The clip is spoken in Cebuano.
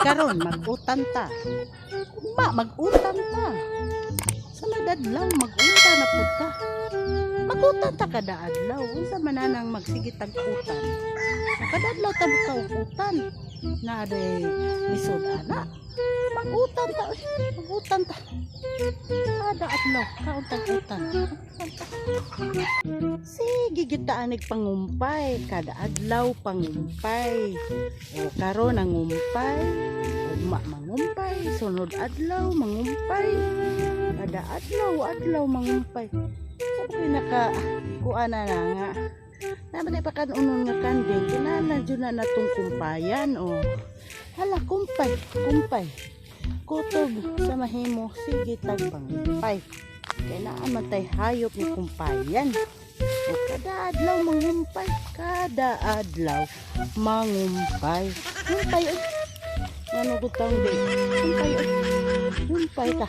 Karon mag-utan ta. Ugma mag-utan ta. Sa nadadlaw mag-utan na pud ta. Mag-utan ta kada adlaw. Unsa man na nang magsige tag utan? O, kada adlaw ta ka og utan. Na day lisod ana. Mag-utan ta, uy. Mag-utan ta. Kada adlaw kaon tag utan. Utan ta. Sige gyud ta anig pangumpay, kada adlaw pangumpay. O karon nangumpay, ugma mangumpay, sunod adlaw mangumpay. Kada adlaw adlaw mangumpay. Sa so, naka kuan na na nga. Naman pa kanunon nga kanding, kinahanglan jud na natong kumpayan o. Hala, kumpay, kumpay. Kutob sa mahimo, sige tag pangumpay. Kay naa man tay hayop ni kumpayan. O kada adlaw mangumpay, kada adlaw mangumpay. Humpay oy. Ngano gud taong di? Humpay oy. Humpay ta.